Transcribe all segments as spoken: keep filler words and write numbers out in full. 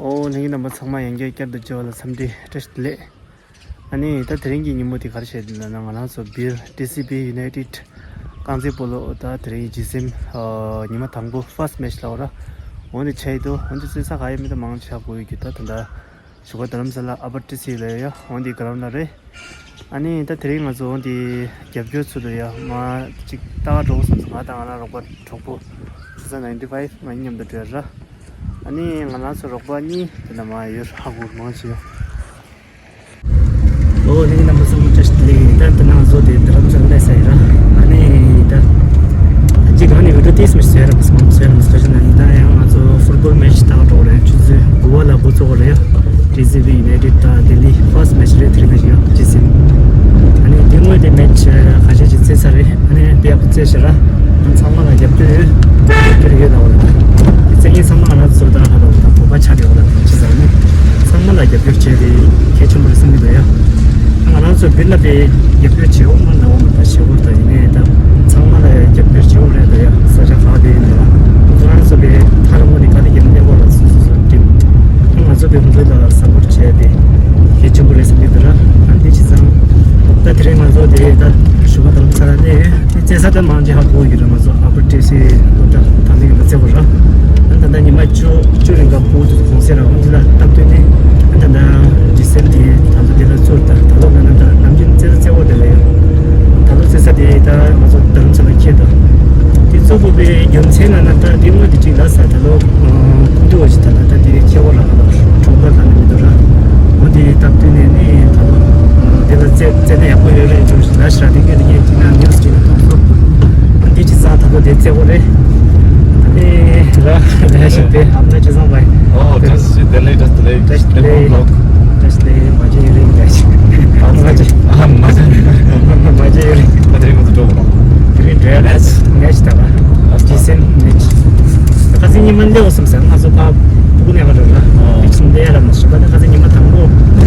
ཨོ་ལྷན་རྒྱས་རྣམ་པ་ཚང་མ་ཡང་བསྐྱར་བསྐྱར་དུ་མཇལ་བ་ལ་འཚམས་འདྲི་བཀྲ་ཤིས་བདེ་ལེགས། ཨ་ནི་ད་དེ་རིང་གི་ཉིན་མོ་དེ་ག་རེ་བྱས་ན་ང་རང་ཚོ་སྦིར་ཊི་སི་བི་ཡུ་ནའི་ཊེཌ་རྐང་རྩེད་སྤོ་ལོ་ད་དེ་རིང་ཇི་སིམ་ཉི་མ་དང་པོ་ཕར་སི་མེ་ཆི་ལབ་ར། འོ་འདི་བྱས་འདུག་འོ་འདི་རྩེ་ས་ག་ཡོད་མེད་ད་མང་ཆེ་ཧ་གོ་ཡོད་རྒྱུ། ད་ད་ལྟ་བཞུགས་སྒར་རྡ་རམ་ས་ལ་ཨ་པར་ཊི་སི་ལ་ཡོད། འོ་འདི་གྷ་རའུན་ཌི་ལ་རེད། ཨ་ནི་ད་དེ་རིང་ང་ཚོ་འོ་འདི་རྒྱབ་སྐྱོར་ཚུལ་དུ་ཡ་མ་གཅིག་ལྟ་ག་འགྲོ་དགོས་བསམ་སོང་། ང་དང་ང་རང་རོགས་པ་གྲོགས་པོ་ཊུ་ཐའུ་ཟན་ནའིན་ཊི་ཕའིབ་ང་གཉིས་མཉམ་དུ་འགྲོ་ཡ་ར། ཨ་ནི་ང་རང་ཚོ་རོགས་པ་གཉིས་དེ་ན་མ་ཡོད་ཧ་གོ་མང་ཆེ་ཡོད། ཨོ་ལྷན་རྒྱས་རྣམ་པ་ཚང་མ་བཀྲ་ཤིས་བདེ་ལེགས། ད་ད་ནང་བཟོ་དེ་རྡ་རམ་ས་ལ་སླེབས་ས་ཡིན་ར། ཨ་ནི་ད་ཅི་གང་ནས་བི་ཌིའོ་ཏིས་མི་བཟོས་ར། མ་བཟོས་ར་མ་བཟོས་ན་ད་ཡང་ང་ཚོ་ཕུཊ་བོལ་མེ་ཆི་ལྟ་ག་འགྲོ་རེད། ཆུ་ཚོད་དགུ་པ་ལ་འགོ་ཚུགས་རེད། ཊི་སི་བི་ཡུ་ནའི་ཊེཌ་དང་ལྡི་ལི་ཕར་སི་མེ་ཆི་རེད། དེ་རིང་ནས་ཡང་ཇི་སིམ། ཨ་ནི་དེ་སྔོན་དེ་མེ་ཆི་ཁ་ཤས་ཅིག་རྩེས་ཚར་རེད། ཨ་ནི་དཔེ་ཡག་པོ་རྩེས་ཤག་ར། ང་ཚང་མ་ལ་རྒྱབ་སྐྱོར་ཡོད། རྒྱབ་སྐྱོར་ཡོད་ལབ་པ་རེད། དེ་རྩེ་མཁན་ཚང་མ་ང་རང་ཚོ་ད་ཧ་ལོ་ད་བོད་པ་ཆགས་ཡོད་ལ། ཅི་ཟེར་ནི་ཚང་མ་ལ་རྒྱབ་སྐྱོར་བྱས་ཏེ་གལ་ཆེན་པོ་རེད་བསམ་གྱི་འདུག་ཡ། ང་རང་ཚོ་སྦིར་ལ་དཔེ་རྒྱབ་སྐྱོར་བྱེད་འོང་མ་ན་འོང་མ་ད་ཞེ་པོ་ད་ཡིན་ནའི་ད་ཚང་མ་ལ་རྒྱབ་སྐྱོར་བྱེད་འོང་རེད་ད་ཡ། ས་ཆ་ཁག་དེ་ཡིན་ན་ཁོ་ཚོ་རང་ཚོ་དཔེ་ཐག་རིང་པོ་ནས་ག་ལེ་རྒྱབ་སྣེ་པོ་ལ་སོ་སོ་སོ་ཊིམ་ང་ཚོ་དཔེ་ཁོ་ཚོ་ལ་སབ་པོར་བྱས་ཏེ་གལ་ཆེན་པོ་རེད་བསམ་གྱི་འདུག་ར། ཨ་འདི་བྱས་ཙང་ད་དེ་རིང་ང་ཚོ་དེ་ད་བཞུགས་སྒར་རྡ་རམ་ས་ལ་ནས་རྩེ་ས་ད་མང་ཆེ་ཧ་གོ་གི་རེད། ང་ཚོ་ཨ་པར་ཊི་སི་སློབ་གྲྭ་དང་ལེན་གྱི་རྩེ་བོ་ར། ཨ་ད་ད་ཉི་མ་བཅུ་བཅུ་རིང་ག་ཕུག་དུ་གོང་སེ་ར། འོན་ཏེ་ལ་སྟབས་བསྟུན་ནས་ཨ་ད་ད་ཇི་སེམ་དེ་ད་ཚོ་དེ་ལ་ཚུར་ད་ད་ལོ་ན་ན་ད་ནམ་རྒྱུན་རྩེ་ས་རྩེ་བོ་དེ་ལ་ཡོད། ད་ལོ་རྩེ་ས་དེ་ད་ང་ཚོ་རྡ་རམ་ས་ལ་ཁྱེད་ད་དེ་གཙོ་བོ་པའི་རྒྱུ་མཚན་ལ་ན་ད་དེ་སྔོན་དེ་ཅིག་ལ་ས་ད་ལོ་ཀུན་ཏུ་བ་ཞིག་ད་ལ་ད་དེ་ཁྱེད་བོ་ར་ལ་གྲོང་པ་ལ་ནི་མི་འདུག་ར། འོ་དེ་སྟབས་བསྟུན་ནས་ནི་ད་ལོ་དེ་ལ་རྩེ་རྩེ་ན་ཡག་པོ་ཡོད་རེད་འདུག་ཞིག་ལ་ཤ་དེ་གི་དེ་གི་དེ་ན་ནིའུ་སི་ཅིག་ལ་མཐོང་སོང་། འདི་ཅི་ས་ད་ལོ་དེ་རྩེ་བོ་རེད། ཨ་ནི་ར་ལས་ཞིག་དེ་ཨམ་ན་ཅི་བཟང་བའི། Oh, just the latest, the latest, the vlog. Just the མ་ཇེ་ཡི་རིང་ག་ཞིག་མ་ཇེ། ཨ་མ་ཇེ། མ་ཇེ་ཡི་རིང་། ད་དེ་རིང་ང་ཚོ་འགྲོ་དགོས་རོགས། དེ་རིང་འགྲོ་ཡ་ལས་ངས་ཞིག་ད་ག་ཇི་སེམ་ནས་ཁ་སང་ཉི་མ་འདི་འོ་སམ་སེ་ང་ཚོ་ཕ་སྤུ་གུ་ནས་ང་འགྲོ་ལ་ཨོ་ལིག་སུམ་འདི་ཡ་ལ་མ་ཞུ་བ་ད་ཁ་སང་ཉི་མ་དང་པོ་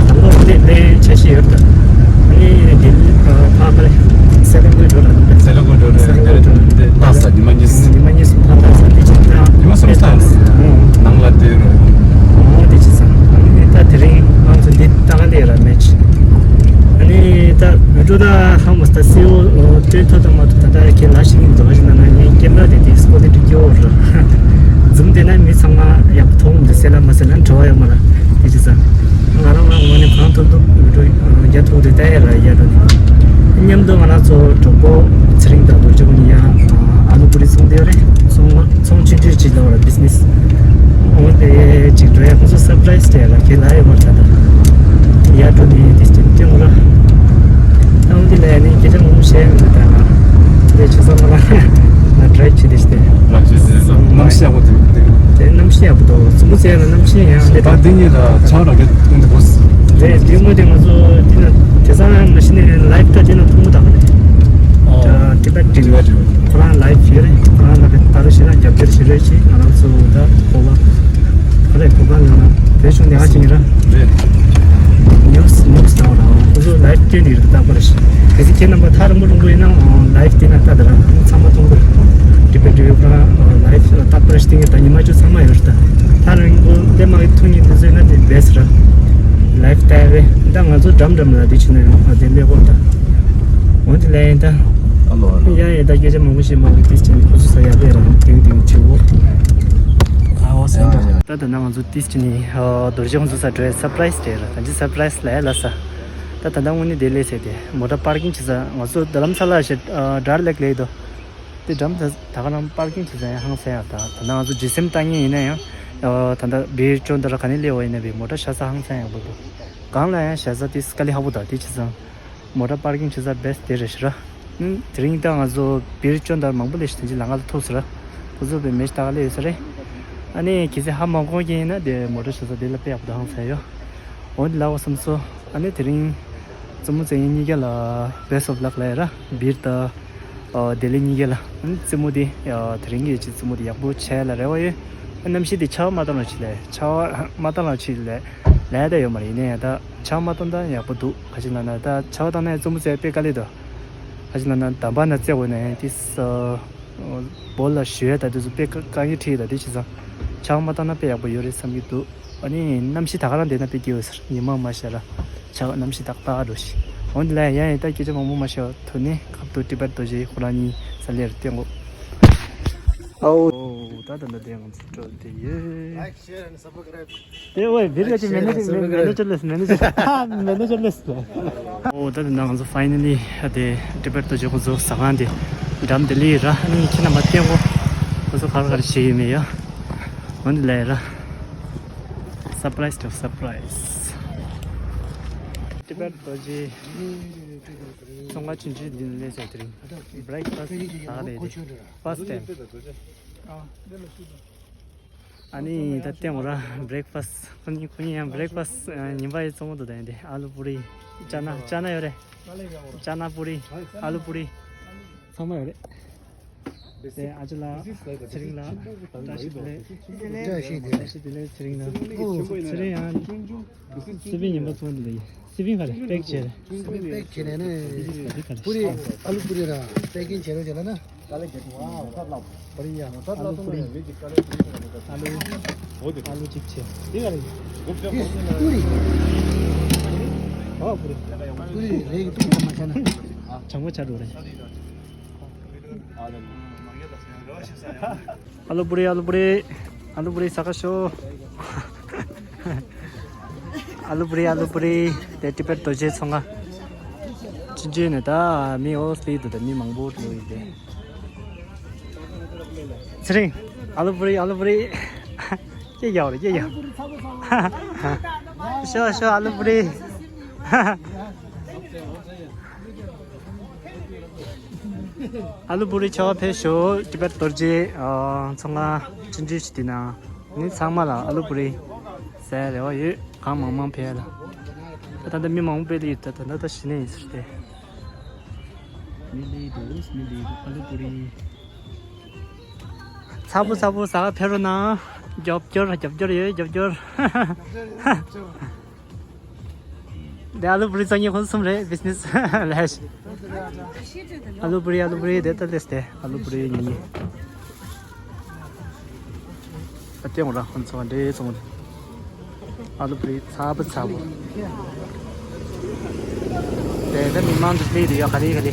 དང་པོ་འདི་ལས་ཆ་ཤས་ཡོད་ད། ཨ་ནི་འདི་ཕ་ག་ལས་སེ་ལོ་གོ་འགྲོ་ལ་སེ་ལོ་གོ་འགྲོ་ལ་སེ་ལོ་གོ་འགྲོ་ལ་ད་ས་ཉི་མ་གཉིས། ཉི་མ་གཉིས་སུ་ཕ་ད་ས་འདི་ཅིག་ད་ཉི་མ་གསུམ་ས་ནང་ལ་དེ་རུ་ཨོ་འདི་ཅིག་ས་ཨ་ནི་ད་དེ་རིང་ང་ཚོ་འདི་ད་ག་འདི་ར་མེད་ཅི། ཨ་ནི་ད་བི་ཌིའོ་ད་ཧ་མོ་སྟ་སི་འོ་སྤྲོད་ཐུབ་དང་མ་ཐུབ་ད་ད་ཁྱེད་ལ་ཤི་ནི་འདུག་ཨ་ཞིག་ན་ན་ངའི་ཀེམ་ར་དེ་དེ་སྐོར་དེ་འགྲིག་གི་འོ་ར། ཛུམ་དེ་ན་མི་ཚང་མ་ཡག་པོ་མཐོང་འདུག་སེ་ལ་མ་སེ་ལ་འགྲོ་བ་ཡོད་མ་ར་དེ་ཅི་ས། ང་རང་ང་ངོ་ནས་གང་ཐུབ་ཐུབ་བི་ཌིའོ་རྒྱ་ཐུག་དེ་ད་ཡ་ར་ཡ་འགྲོ་ནི། མཉམ་དུ་ང་རང་ཚོ་གྲོགས་པོ་ཚེ་རིང་དང་རྡོ་རྗེ་ཀུན་ཡ་ཨ་ལུ་པུ་རི་ཚོང་དེ་རེད། ཚོང་ཚོང་ཆུང་ཆུང་ཅིག་ལ་བ་ར་བི་ཛི་ནེ་སི། འོ་དེ་ཅིག་འགྲོ་ཡ་ཁོ་ཚོ་སར་པ་རའི་ཛི་དེ་ལ་ཁྱེད་ལ་ཡོད་མ་རེད་ད། ཡ་འགྲོ་ནི་དེ་ཅིག་སྟོན་ར། ཨ་འོ་དེ་ལ་ཡ་ནི་སྐད་ཆ་ངོ་མ་བཤད་མི་འདུག་ད་ང་དེ་ཆུ་ཚང་མ་ལ་ང་ཌ་རའིབ་བྱེད་དེ་ཞིག་དེ། ལགས་ཀྱི་ཟེར་ན་གནམ་གཤིས་ཡག་པོ་འདུག་འདུག་དེ་གནམ་གཤིས་ཡག་པོ་འདུག་ཚོང་པ་ཟེར་ཡ་ལ་གནམ་གཤིས་ཡང་དེ་ད་དེ་ཉིད་ལ་ཆར་ར་ག་འདི་གོ་རེད། དེ་མོ་དེ་ང་ཚོ་དེ་ན་དེ་ཚང་མ་ཤི་ནས་ལའིབ་ད་དེ་ན་མཐོང་མ་ད་ག་རེད། ཨོ། ད་ཊི་བེཊ་ཊི་ཝི། ཊི་བེཊ་ཊི་ཝི། ཁོ་རང་ལའིབ་བྱེད་རེད། ཁོ་རང་ལ་ད་རུ་ཤི་ར་རྒྱབ་སྐྱོར་བྱེད་རེད་ཅེས་ང་རང་ཚོ་ད་གོ་བ་ག་རེ་གོ་བ་ལ་ན་བོད་གཞུང་ནས་ཨ་ཅིང་ར་རེད། ཉུ་སི་ཉུ་སི་དང་ར་ཁོ་ཚོ་ལའིབ་སྐྱེལ་འདི་རེད། ད་པར་ཤི་གལ་སྲིད་ཁྱེད་རྣམ་པ་ཐག་རིང་པོ་རིང་པོ་ཡིན་ན་ལའིབ་དེ་ན་ལྟ་ད་ར་ཚང་མ་མཐོང་གི་རེད། ཊི་བེཊ་ཊི་ཝི་ཁོ་རང་ལའིབ་ད་པར་ཤི་སྟེང་གི་ད་ཉི་མ་བཅུ་ཚང་མ་ཡོད་རེད། ད་ཐག་རིང་པོ་ལས་མ་གི་ཐུག་ཉིན་དུ་བཟོས་ན་དེ་བེ་སི་ར་ལའིབ་ལྟ་བས་ད་ང་ཚོ་འགྲམ་འགྲམ་ལ་དེ་ཕྱིན་ན་ཡང་དེ་ལས་ཀོ་ད། འོན་ཏེ་ལན་ད། ཨ་ལོ་ཨ་ལོ། ཡ་ཡ་ད་སྐད་ཆ་མང་པོ་ཞིག་མང་པོ་ཏིས་ཅན་ཁོ་ཚོ་ས་ཡ་པའི་རང་དེང་དེང་ཆེ་བོ། ཨ་འོ་སེམས་པ། ཡ་ཡ། ད་ད་ན་ང་ཚོ་ཏིས་ཅན་ནི་རྡོ་རྗེ་ཁོང་ཚོ་ས་འགྲོའི་སར་པ་རའི་ཛི་དེ་ར་ད་ཅི་སར་པ་རའི་ཛི་ལ་ལ་ས། ད་ད་ད་དངོས་གནས་དེ་ལས་སེ་དེ་མོ་ཊ་པར་ཀིང་བྱེད་ས་ང་ཚོ་རྡ་རམ་ས་ལ་ཞེ་དྲག་ལེགས་ལེགས་དོ། དེ་འགྲམ་ད་ད་ག་རང་པར་ཀིང་བྱེད་ས་ཡང་ཧང་སང་ཡག་ད་ད་ན་ང་ཚོ་ཇི་སེམ་ལྟ་ངེས་ཡིན་ན་ཡང་ད་ད་བེར་ཅོ་འདི་ར་ག་ནས་སླེབས་པ་ཡིན་ན་བེ་མོ་ཊ་ཤ་ས་ཧང་སང་ཡག་པོ་དོ། གང་ལ་ཡང་ཤ་ས་ཏིས་དཀའ་ལས་ཁག་པོ་དོ་དེ་བྱེད་ས། མོ་ཊ་པར་ཀིང་བྱེད་ས་བེ་སི་ཊི་དེ་རེད་ཤི་ར། ཨུམ། དེ་རིང་ད་ང་ཚོ་བེར་ཅོ་འདར་མང་པོ་ལས་ཤི་དེ་ཅི་ལ་ང་ལ་ཐུག་སི་ར། ཁོ་ཚོ་བེ་མེ་ཤི་ད་ག་ལས་ཡོད་ས་རེད། ཨ་ནི་གལ་སྲིད་ཧ་མ་གོ་མཁན་ཡིན་ན་དེ་མོ་ཊ་བྱེད་ས་དེ་ལ་དཔེ་ཡག་པོ་དང་ཧང་སང་ཡོད། འོ་འདི་ལ་འོ་བསམ་སོ། ཨ་ནི་དེ་རིང་རྩེད་མོ་རྩེ་མཁན་གཉིས་ཀ་ལ་བེ་སི་ཊི་ཨོཕ་ལག་ལ་ཡོད་ར་བེར་ད། ཨ་དེ་ལས་གཉིས་ཀ་ལ་ཨ་ནི་རྩེད་མོ་དེ་ཨ་དེ་རིང་གི་ཅི་རྩེད་མོ་དེ་ཡག་པོ་བྱས་ལ་རེ་བ་ཡོད། ཨ་གནམ་གཤིས་དེ་ཆར་པ་མ་བཏང་ལ་ཆི་ལས་ཆར་པ་མ་བཏང་ལ་ཆི་ལས་ལས་ད་ཡོད་མ་རེད། ཡིན་ན་ཡང་ད་ཆར་པ་མ་བཏང་ད་ཡག་པོ་འདུག་ག་ཅི་ལ་ན་ད་ཆར་པ་བཏང་ན་ཡང་རྩེད་མོ་རྩེ་དཔེ་དཀའ་ལས་འདུག་ག་ཅི་ལ་ན་དམ་པ་ན་རྩེ་འོ་ན་ཡང་དེ་ས་བོ་ལ་ཞུ་ཡ་ད་དུས་སུ་དཔེ་དཀའ་དཀའ་ངལ་འཕྲད་ད་དེ་བྱས་ཙང་ཆར་པ་མ་བཏང་ན་དཔེ་ཡག་པོ་ཡོད་རེད་བསམ་གྱི་འདུག་ཨ་ནི་གནམ་གཤིས་ད་ག་རང་བསྡད་ན་དཔེ་སྐྱིད་པོ་ཟེར། ཉི་མ་མ་ཤར་ར་ཆར་པ། གནམ་གཤིས་ཏག་ཏག་འགྲོ་ཤི། འོན་ཏེ་ལ་ཡང་ཡང་ད་སྐད་ཆ་མང་པོ་མ་བཤད་པ་ཐུག་ནས་ཁབ་ཏུ་ཊི་བེཊ་རྡོ་རྗེ་ཁོ་རང་གཉིས་ས་ལེར་བསྟན་གོ། ཨོ། ད་ད་ད་དེ་ང་ཚོ་འགྲོ་དེ་ཡོད། Like, share and subscribe. དེ་ཝེ་བིར་ག་ཅི་མེ་ནེ་ཇར་མེ་ནེ་ཇར་ལེས་མེ་ནེ་ཇར་ཨ་མེ་ནེ་ཇར་ལེས། ཨོ་ད་དེ་ན་ང་ཚོ་ཕའི་ནལ་ལི་ཨ་དེ་ཊི་བེཊ་རྡོ་རྗེ་ཁོ་ཚོ་ཟ་ཁང་དེ་འགྲམ་དེ་ལི་ར། ཨ་ནི་ཁྱེད་རྣམ་པ་བསྟན་གོ། ཁོ་ཚོ་ག་རེ་ག་རེ་བྱེད་ཡོད་མེད་ཡ། འོན་ཏེ་ལ་ཡ་ར། སར་པ་རའི་ཛི་ཏོ་སར་པ་རའི་ཛི། ཊི་བེཊ་རྡོ་རྗེ་ཚོང་ཁང་ཆུང་ཆུང་འདི་ནས་སླེབས་ཡོད་དེ་རིང་བྷི་རེག་ཕ་སི་ཟ་ག་ལེ་དེ་ཕར་སི་ཊེམ། ཨ་ནི་ད་བསྟན་གོ་ར་བྷི་རེག་ཕ་སི། ཁོ་གཉིས་ཁོ་གཉིས་ཡང་བྷི་རེག་ཕ་སི་ཉིན་པ་ཡི་བཙོང་གོ་འདུག་ད་ཡིན་དེ་ཨ་ལུ་པུ་རི། ཅ་ན་ཅ་ན་ཡོད་རེད། ཅ་ན་པུ་རི། ཨ་ལུ་པུ་རི་ཚང་མ་ཡོད་རེད། དེ་ཨ་ཅེ་ལགས་ཚེ་རིང་ལགས་བཀྲ་ཤིས་བདེ་ལེགས། བཀྲ་ཤིས་བདེ་ལེགས། བཀྲ་ཤིས་བདེ་ལེགས་ཚེ་རིང་ལགས། ཨོ་ཚེ་རིང་ཡང་སི་པན་ཉིན་པ་ཚོང་འདི་ལ་ཡིན། སི་པན་ག་རེ་པེག་བྱས་རེད། སི་པན་པེག་བྱས་ནས་ནི་པུ་རི་ཨ་ལུ་པུ་རི་ར་པེག་གིང་བྱས་རོགས་བྱས་ལ་ན། པུ་རི་ཡ་ཨ་ལུ་པུ་རི། ཨ་ལུ་ཨ་ལུ་གཅིག་བྱས། དེ་ག་རེ་པུ་རི། ཨོ་པུ་རི། པུ་རི་རེད་ཀྱི་ཏུ་ཁ་མ་ཆ་ན། བྱང་པོ་ཆ་འགྲོ་རེད། ཨ་ལུ་པུ་རི། ཨ་ལུ་པུ་རི། ཨ་ལུ་པུ་རི་ཟ་ག་ཤོག་ཨ་ལུ་པུ་རི། ཨ་ལུ་པུ་རི། དེ་ཊི་བེཊ་རྡོ་རྗེ་ཚོང་ཁང་། ཅི་བྱས་ནས་ད་མི་ཨོ་སི་ལི་དུ་ད་མི་མང་པོ་འགྲོ་ཡི་དེ། ཚེ་རིང་། ཨ་ལུ་པུ་རི། ཨ་ལུ་པུ་རི། སྐྱེ་རྒྱ་བ་རེད་སྐྱེ་རྒྱ། ཤོག་ཤོག་ཨ་ལུ་པུ་རི། ཨ་ལུ་པུ་རི་ཆོ་ཕེ་ཤོ་ཊི་བེཊ་རྡོ་རྗེ་ཚོང་ཁང་ཅི་འདྲ་ཞིག་དེ་ན་ནི་ཚང་མ་ལ་ཨ་ལུ་པུ་རི་ཟ་རེ་བ་ཡོད། གང་མང་མང་ཕེ་ལ། ད་ད་ལྟ་མི་མང་པོ་ཕེ་ལི་ད་ད་ད་ད་ཤི་ནས་ཡིན་ཟེར་ཏེ། མི་ལི་འདུག་མི་ལི་འདུག་ཨ་ལུ་པུ་རི། ཚ་པོ་ཚ་པོ་ཟ་ག་ཕེ་རོ་ན། རྒྱབ་སྐྱོར་རྒྱབ་སྐྱོར་ཡོད་རྒྱབ་སྐྱོར། དེ་ཨ་ལུ་པུ་རི་ཚོང་ཉིས་ཁོང་གསུམ་རེད་བི་ཛི་ནེ་སི་ལས། ཨ་ལུ་པུ་རི་ཨ་ལུ་པུ་རི་དེ་ལྟ་ལས་ཏེ་ཨ་ལུ་པུ་རི་ཉིན་ཉིན། ཨ་ལྟོས་ར་ཁོང་ཚོ་འདྲེ་ཚོང་རེད། ཨ་ལུ་པུ་རི་ཚ་པོ་ཚ་པོ། དེ་ད་མི་མང་དུ་སླེབས་དུ་ཡོད་ག་རེ་ག་རེ།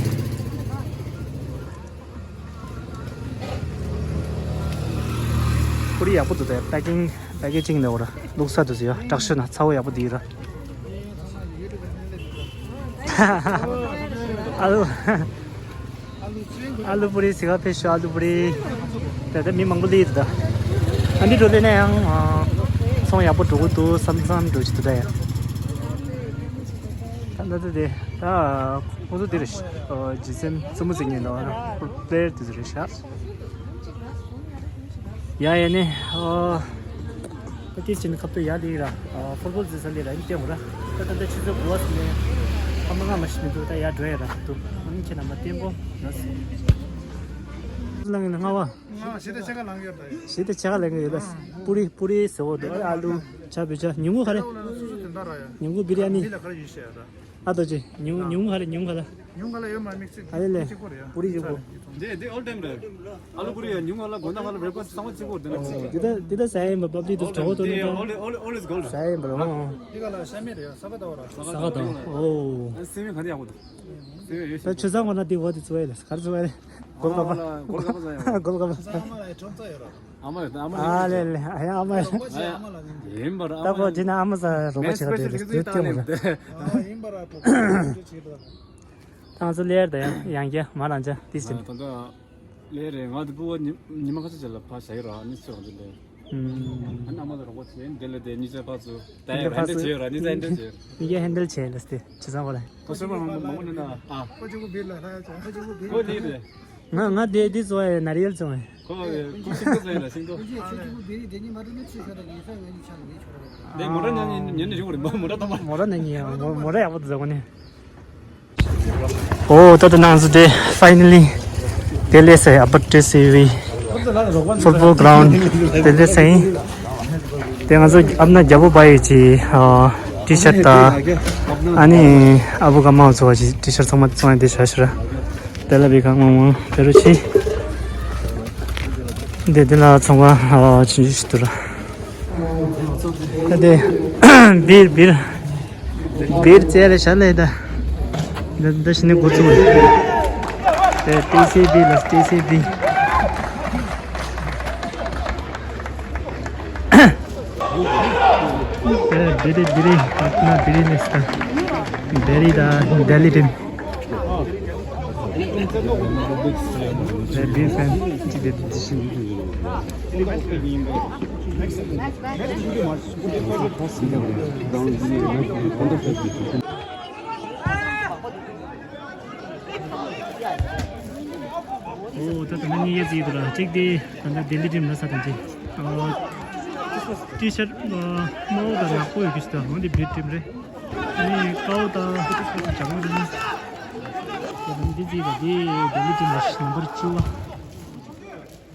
པུ་རི་ཡག་པོ་འདུག་དེ་པེ་ཀིང་པེ་ཀེ་ཇིང་ལ་འོ་ར་བླུགས་ས་འདུག་ཟེར་ཡ་དྲག་ཤོས་ན་ཚ་བོ་ཡག་པོ་འདུག་ར། ཨ་ལུ་ཨ་ལུ་པུ་རི་ཟེར་ག་ཕེབས་ཤོག་ཨ་ལུ་པུ་རི། ད་ལྟ་མི་མང་པོ་སླེབས་འདུག་ད་ཨ་འདི་འགྲོ་སླེབས་ན་ཡང་ཚོང་ཡག་པོ་འགྲོ་གི་འདུག་བསམ་བསམ་འགྲོ་ཅི་འདུག་ད་ཡ། ད་ད་ད་དེ་ད་ཁོང་ཚོ་འདི་རེད། ཇི་སེམ་རྩེད་མོ་རྩེ་མཁན་དང་པུ་ལེ་ཡར་དེ་ཚོ་རེད་ཤག་ཡ་ཡ་ནི། ཨོ། ད་དེ་ཕྱིན་ཁབ་ཏུ་ཡ་ལི་ར། ཨོ། ཕུར་བུལ་ཟི་ས་ལི་ར་ཡིན་ཏེ་འོ་ར། ད་ད་ད་ཆུ་ཚོད་དགུ་པ་ཟིན་ནས། ཨ་མ་ང་མ་ཤི་མི་འདུག་ད་ཡ་འགྲོ་ཡ་ར་འདུག་ཨ་ནི་ཁྱེད་རྣམ་པ་བརྟན་པོ་ན་སོང་། ལངས་ཡིན་ལྔ་པ། ང་ཞི་བདེ་ཆེ་ག་ལངས་ཡོད་ད་ཡིན། ཞི་བདེ་ཆེ་ག་ལངས་ཡོད་ད། པུ་རི་པུ་རི་ཟེར་བོ་འདུག་ཨ་ལུ། ཆ་བུ་ཆ་ཉུང་ངུ་ག་རེ། སོ་སོ་དེ་འདྲ་ར་ཡ། ཉུང་ངུ་བི་རི་ཡ་ནི། མི་ལ་ག་རེ་ཡིན་ཤེས་ཡ་ད། ཨ་ཏོ་ཅི། ཉུང་ཉུང་ཧ་རེ་ཉུང་ཧ་ལ། ཉུང་ཧ་ལ་ཡོད་མ་མིག་ཙིག་ཨ་ལེ་ལེ། གཅིག་པོ་རེད་ཡ། པུ་རི་གཅིག་པོ། འདི་འདི་ཨོལ་ཊེམ་རེད། ཨ་ལུ་པུ་རི་ཡ་ཉུང་ཧ་ལ་དགོང་དག་ཧ་ལ་བྷི་རེག་ཕ་སི་ཚང་མ་གཅིག་པོ་འདི་ན་གཅིག་འདི་ད་འདི་ད་ཟ་ཡིན་པ་པབ་ལིག་ཏུ་གྲོགས་ཏུ་འདི་ནི་ད། ཨོལ་ཨོལ་ཨོལ་ཨིས་གོལ་ཌ། ཟ་ཡིན་པ་རེད་ཨོ། འདི་ག་ལ་ཤ་མེད་རེད་ཡ་ས་ག་ད་བ་ར། ས་ག་ད་ཨོ། སི་མི་ག་འདི་ཡག་པོ་འདུག་སི་མི་ཡོད་ཤ། ཆུ་ཚང་ཁོ་ན་འདི་བ་འདི་ཚོ་ཡ་ལ་གར་ཚོ་ཡ་ལ། གོལ་ཀ་པ། གོལ་ཀ་པ་ཟ་ཡ། གོལ་ཀ་པ། ཨ་མ་ལ་ཨ་མ་ལ་ཨ་ལེ་ལེ་ཨ་ཡ་ཨ་མ་ལ། ཡིན་པར་ཨ་མ་ལ། ད་གོ་ཇི་ན་ཨ་མ་ས་རོགས་པ་བྱེད་ག་འདྲེ་རེད་དེ་ལྟོས་མོ་ལ། ཡིན་པར་ཨ་ཕོ་ཁོ་ཆེ་ཆེ་ད། ད་ང་ཚོ་ལེར་ད་ཡང་ཡང་རྒྱ་མ་རང་ཅག་ཏིས་ཅིན། ད་ལྟ་ལེ་རེད་ང་དེ་ཕུ་བོ་ཉི་མ་ཁ་ཤས་ཅིག་ལ་ཕ་ཞག་ཡོད་ར་ནི་ཚོ་རང་ཅིག་ལེ། ཨ་ནི་ཨ་མ་ལ་རོགས་པ་བྱེད་འདི་ལ་དེ་གཉིས་ཆ་ཕ་ཚོ་ད་ཡང་ཧན་ཌལ་བྱེད་ཡོད་ར་ནི་ད་ཧན་ཌལ་བྱེད་ཡོད། མི་རྒྱ་ཧན་ཌལ་བྱེད་ལ་སྟེ་ཇི་ཚང་བ་ལ། ཁོ་སོ་པ་མང་པོ་མང་པོ་ནི་ན་ཨ། ཁོ་ཅིག་པུ་བིར་ལ་ལྷ་ཡ་ཅག་ཁོ་ཅིག་པུ་བིར་ང་ང་དེ་དེ་ཚོ་ཡ་ན་རི་ཡལ་ཚོ་ཡ། ཁོ་ཁོ་ཤིང་ཏོག་ཚོ་ཡ་ལ་ཤིང་ཏོག་ཁོ་ཅིག་པུ་བིར་དེ་ཉི་མ་རུ་ནི་ཆུ་ཤ་ད་གི་ས་ཡ་ནི་ཆ་ལ་ནི་ཆོ་ར། དེ་མོ་ར་ཉན་ཉན་ཉན་ནི་ཞུ་རེད་མོ་ར་དང་མོ་ར་ནི་ཉན་མོ་ར་ཡག་པོ་དུ་ཟ་གོ་ནི། ཨོ་ད་ད་ནང་ཚོ་དེ་ཕའི་ནལ་ལི་དེ་ལས་སའི་ཨ་པར་ཏྲེ་སི་བི་ཕུཊ་བོལ་གྷ་རའུན་ཌི་དེ་ལས་སའི། དེ་ང་ཚོ་ཨབ་ན་རྒྱལ་པོ་བ་ཡི་ཅི་ཨ་ཊི་ཤར་ཊི་དང་ཨ་ནི་ཨ་བུ་ག་མ་ཚོ་བ་ཅི་ཊི་ཤར་ཊི་ཚང་མ་བཙོང་ཡ་དེ་ཤ་ཤ་ར། དེ་ལ་བི་གང་མང་མང་བེ་རུ་ཆི། དེ་དེ་ལ་ཚོང་ཁང་ཨ་ཆུང་ཆུང་ཞིག་འདུག་ར། ད་དེ་བིར་བིར་བིར་རྩེ་རེ་ཤ་ལེ་ད། འདི་འདི་ཞི་ནི་འགོ་ཚུགས་རེད། དེ་ཏི་སི་བི་ལ་ཏི་སི་བི། དེ་བི་རི་བི་རི་ཨ་ན་བི་རི་ནི་སྟ། བི་རི་ད་ལྡི་ལི་ཊིམ། དེ་བིར་ཕན་ཅི་དེ་དེ་ཞི། ཨོ་ད་ད་ནི་ཡེ་ཟིག་དུ་ར་གཅིག་དེ་ད་ད་ལྡི་ལི་ཊིམ་ལ་ས་དང་ཅི། ཨོ་ཊི་ཤར་མོ་ད་ནག་པོ་ཡོད་གི་ཤི་ད་འོན་ཏེ་བིར་ཊིམ་རེད། ཨ་ནི་ཀའོ་ད་ཇ་མོ་རེད། ད་ད་འདི་ཟིག་ད་དེ་ལྡི་ལི་ཊིམ་ལ་ཤི་ནམ་བར་བཅུ་བ།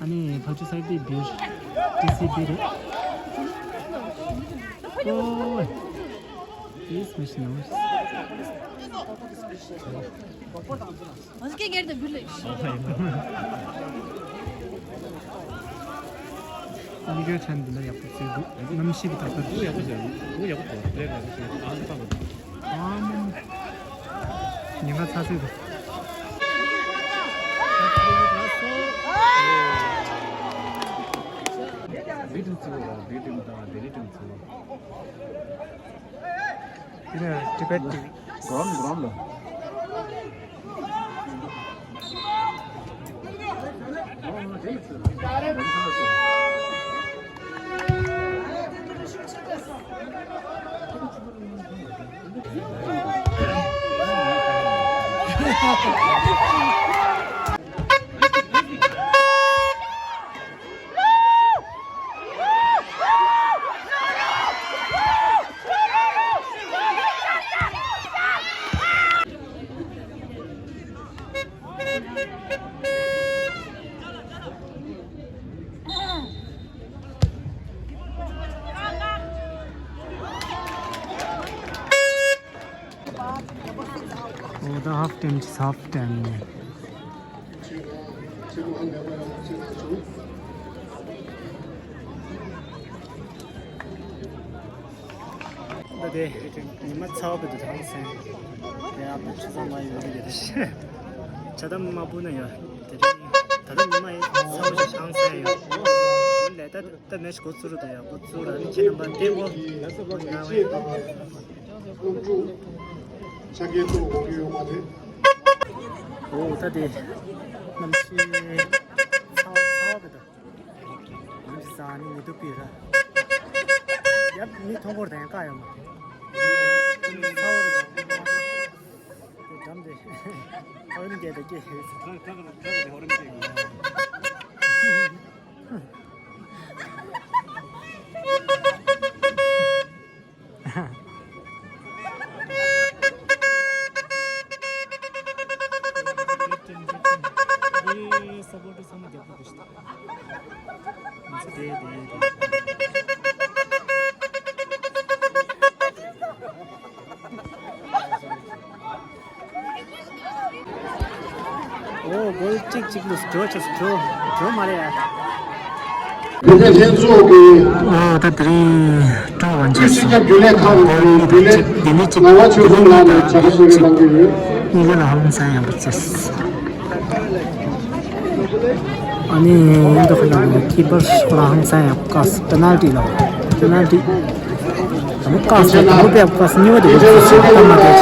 ཨ་ནི་ཕ་ཆུ་སའི་དེ་བིར་ཏི་སི་བི་རེད། ཨོ། This machine was. Once again, get the village. ཨ་ནི་གོ་ཆན་འདི་ལ་ཡག་པོ་བརྩེ་འདུག་གནམ་གཤིས་ཀྱི་ཐག་པར། ཨ་ནི། ཉི་མ་ཚ་ཚ་འདུག་བི་ཊིམ་ཚུ་བ་བི་ཊིམ་དང་ལྡི་ལི་ཊིམ་ཚུ་བ། དེ་ནས་ཊི་བེཊ་ཊི་ཝི། གོམ་གོམ་ལ། Oh, the half time is half time. ད་དེ་ཉི་མ་ཚ་བ་བུད་དུ་ཐང་སེང་། དེ་ཨ་ཕ་ཆུ་ཚང་མ་ཡོད་རེད་དེ། ཇ་དམ་མ་བུ་ན་ཡོད་དེ་རེད། ད་ལྟ་ཉི་མ་ཡི་ཚ་བ་ཞིག་ཐང་སེང་ཡོད་ལས་ད། ད་མེ་ཤི་འགོ་ཚུགས་རུ་དོ་ཡ་འགོ་ཚུགས་ར་ནི་ཁྱེད་རྣམ་པ་བསྟན་གོ། ཆ་རྐྱེན་གཙོ་བོ་གི་ཡོད་མ་རེད། འོ་ད་དེ་གནམ་གཤིས་ཚ་བ་ཚ་བ་གི་འདུག་གནམ་གཤིས་ཚ་བ་ནི་ཉི་གདུགས་པི་ར་ཡབ་མི་མཐོང་སྐོར་དང་ཡང་བཀག་ཡོད་མ་རེད། ཚ་བ་རེད་དེ་འགྲམ་དེ་ཧོ་རིམ་རྒྱས་དེ་སྐྱེ་ཧེ། འོ་གོལ་གཅིག་གཅིག་ལུས་འགྲོ་ཆོག་འགྲོ་འགྲོ་མ་རེད་ཡ། བོད་པའི་ལྷན་ཚོགས་ཀྱི། ཨོ་ད་དེ་རིང་སྤྲོ་བ་འཇགས་སོང་། སྤྱི་ཁྱབ་རྒྱུན་ལས་ཁང་གི་བུ་ལས་ངག་དབང་ཆོས་འཕེལ་ལགས་ནས་བྱ་དགའ་གསོལ་རས་གནང་གི་ཡོད། གཉིས་ཀ་ལ་ཧ་ལམ་ས་ཡང་བུ་ཚེས། ཨ་ནི་འདི་ཁོ་ན་ཀི་པར་ཁོ་རང་ཧང་སང་ཡང་བཀག་སོང་། པེ་ནལ་ཊི་ལ་པེ་ནལ་ཊི་དང་པོ་བཀག་སོང་། དང་པོ་དཔེ་བཀག་སོང་། གཉིས་པ་དེ་བུ་ཚོ་སུ་བཏང་མ་བསྡད་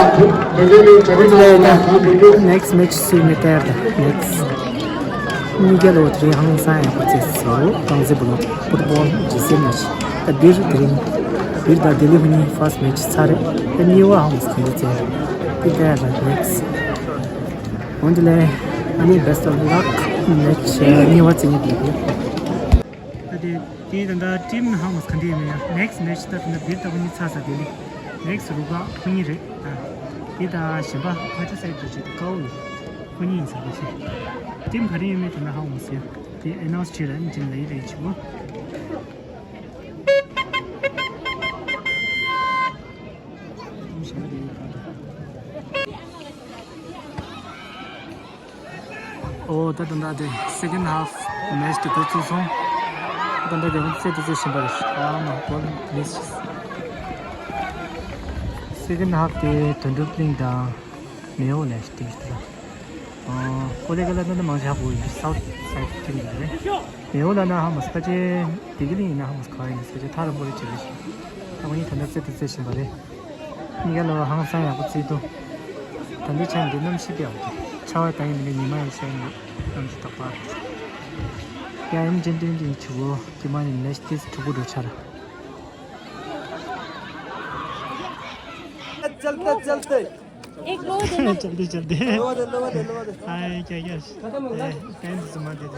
ཅིག་འོ་དེ་ལས་ད་ནེག་སི་མེ་ཆི་སུ་མི་སྟེར་ད་ནེག་སི་གཉིས་ཀ་ལོ་དེ་རིང་ཧང་སང་ཡང་བུ་ཚོ་སུ་རང་ཚེ་བུ་ལོ་ཕུཊ་བོལ་ཇི་སེམ་ནས་ད་འདིར་དེ་རིང་འདིར་ད་དེ་ལི་ཧུ་ནི་ཕར་སི་མེ་ཆི་ཚར་རེད། ད་གཉིས་པ་ཧང་སང་ཡང་བུ་ཚོ་དེ་ལྟར་ད་ནེག་སི། འོན་ཏེ་ལས་ཨ་ནི་best of luck match གཉིས་པ་རྩེ་ཉིད་ཡིན། ད་དེ་དེ་ད་ལྟ་ཊིམ་ཧང་མ་ག་འདྲ་ཡིན་ན་ཡང་next match ད་ད་ལྟ་བིར་ད་ཁོ་གཉིས་ཚར་ས་དེ་ལི་next རུ་ཁག་ཁོ་གཉིས་རེད། ད་དེ་ད་གཞན་པ་ཁ་ཆུ་སའི་ཌི་ཅི་ད་ཀའོ་ཡིན་ཁོ་གཉིས་ཡིན་ས་རེད་ཤི། ཊིམ་ག་རེ་ཡོད་མེད་ད་ལྟ་ཧང་མ་ཟེར་དེ་ཨེ་ནའོན་སི་བྱེད་ར་ཨིན་ཊིམ་ལ་ཡི་རེད་ཆུ་བོ། ཨོ་ད་ད་ད་དེ་second half match དེ་འགོ་ཚུགས་སོང་། ད་ལྟ་རྒྱལ་ཁབ་སེ་ཏུ་ཙེ་ཞིམ་པ་རེད། ཨ་མ་གོ་ལ་མིས། སེ་ཀེན་ཌི་ཧབ་དེ་དོན་གྲུབ་གླིང་དང་མེའོ་ལ་སྟེ་ཞིག་ཏུ། ཨ་ཀོ་ལེ་གལ་ལ་ནི་མང་ཆེ་ཧ་གོ་ཡིན། སའུ་ཐི་སའེ་ཌི་ཊིམ་རེད། མེའོ་ལ་ན་ཧ་མ་སི་ཁ་ཅེ་དེ་གི་གླིང་ཡིན་ན་ཧ་མ་སི་ཁ་ཡིན་ས་ཅེ་ཐག་རིང་པོ་རེད་ཅེས་རེད་ཤག་ད་ང་གཉིས་ད་ལྟ་སེ་ཏུ་ཙེ་ཞིམ་པ་རེད། གཉིས་ཀ་ལ་ཧང་སང་ཡག་པོ་བརྩིས་འདུག་ད་འདི་ཆ་འདི་གནམ་གཤིས་དཔེ་ཡག་པོ་འདུག་ཆར་པ་དང་ཡིན་ནི་ཉི་མ་ཡང་ཤར་ནས་གནམ་གཤིས་དག་པ། ཡ་ཡིན་ཅན་ཏིང་ཏིང་ཆུ་བོ་ཀྱི་མ་ནི་མེ་ཤི་ཏིས་ཕྲུ་གུ་འགྲོ་ཆར། चलते चलते एक लो दे ना। चलते चलते। लो दे, लो दे, लो दे। हाय, क्या क्या? खत्म हो गया? ए, टाइम से मार दे दे।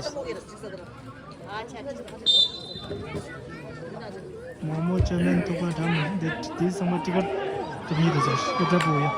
मोमो, चाउमीन, थुक्पा, ढाम, दे, दे, समोसा, टिकट, तो नहीं दे सर, इधर बोया।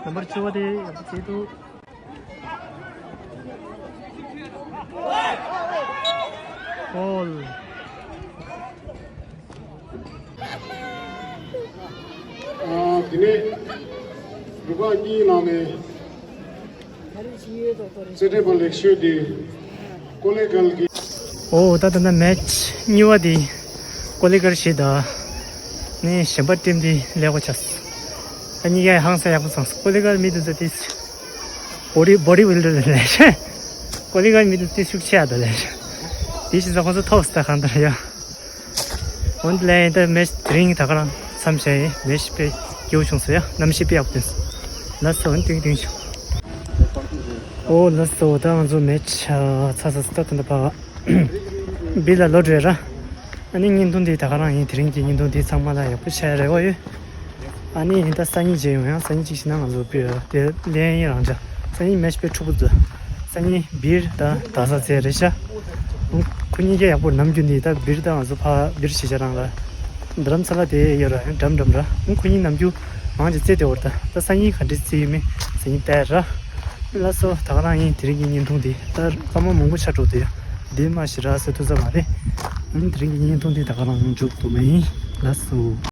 नंबर चौदह, अब से तो गोल। ཨ། དེ་ནས་རུ་ཁག་གཉིས་ནང་ནས་རྩེད་འགྲན་པ་ལེགས་ཤོས་དེ་ཀོ་ལེ་གལ་གྱི། ཨོ། ད་ད་ད་མེ་ཆི་གཉིས་པ་དེ་ཀོ་ལེ་གལ་ཞིག་དང་ནི་གཞན་པ་ཊིམ་དེ་ལེགས་པོ་ཆགས། ཨ། གཉིས་ཀ་ཧང་སང་ཡག་པོ་སོང་སོང་། ཀོ་ལེ་གལ་མི་དེ་ཚོ་དེ། བོ་ཌི་བོ་ཌི་བིལ་ཌར་ལས་ཀོ་ལེ་གལ་མི་དེ་ཚོ་ཤུགས་ཆེ་ཡག་ད་ལས། དེ་བཞིན་ས་ཁོང་ཚོ་ཐོབ་སྟེ་གང་ལྟར་ཡ། འོན་ཏེ་ལས་ཡིན་ད་མེ་ཆི་དེ་རིང་ད་ག་རང་མཚམས་བཞག་ཡིན། མེ་ཆི་དཔེ་སྐྱིད་པོ་བྱུང་སོང་ཡ། གནམ་གཤིས་དཔེ་ཡག་པོ་བསྟན་སོང་། ལགས་སོ། འོན་ཏིང་ཏིང་བྱུང་། ཨོ་ལགས་སོ། ད་ང་ཚོ་མེ་ཆི་ཚར་ཚར་སོང་། ད་ད་ཕ་བི་ལ་ལོག་འགྲོ་ཡ་ར། ཨ་ནི་བརྙན་ཐུང་འདི་ད་ག་རང་ཡིན། དེ་རིང་གི་བརྙན་ཐུང་འདི་ཚང་མ་ལ་ཡག་པོ་བྱས་རེ་བ་ཡོད། ཨ་ནི་ད་སང་ཉིན་མཇལ་ཡོང་ཡང་། སང་ཉིན་གཅིག་ཤིག་ན་ང་ཚོ་བི་དེ་ལེན་ཡིན་རང་ཅག་སང་ཉིན་མེ་ཆི་དཔེ་འཁྲུག་པོ་འདུག་སང་ཉིན་བིར་ད་ད་ས་ཚེ་རེད་ཤག་ཁོ་གཉིས་ཀ་ཡག་པོ་ནམ་རྒྱུན་ནས་ད་བིར་ད་ང་ཚོ་ཕ་བིར་ཞེ་ཆ་རང་ལ་རྡ་རམ་ས་ལ་དེ་ཡོད་ར། འགྲམ་འགྲམ་ར། ཁོ་གཉིས་ནམ་རྒྱུན་མང་ཆེ་རྩེད་དེ་འོར། ད་ད་སང་ཉིན་ག་འདྲས་རྩེད་ཡོད་མེད་སང་ཉིན་ལྟ་ར། ལགས་སོ། ད་ག་རང་ཡིན། དེ་རིང་གི་བརྙན་ཐུང་འདི་ད་སྐར་མ་མང་པོ་ཆགས་འགྲོ་དེ་འདི་མ་ཞིག་ར་ཟེར་ཐུབ་ས་མ་རེད། ཨ་ནི་དེ་རིང་གི་བརྙན་ཐུང་འདི་ད་ག་རང་མཇུག་བསྡུ་མ་ཡིན། ལགས་སོ།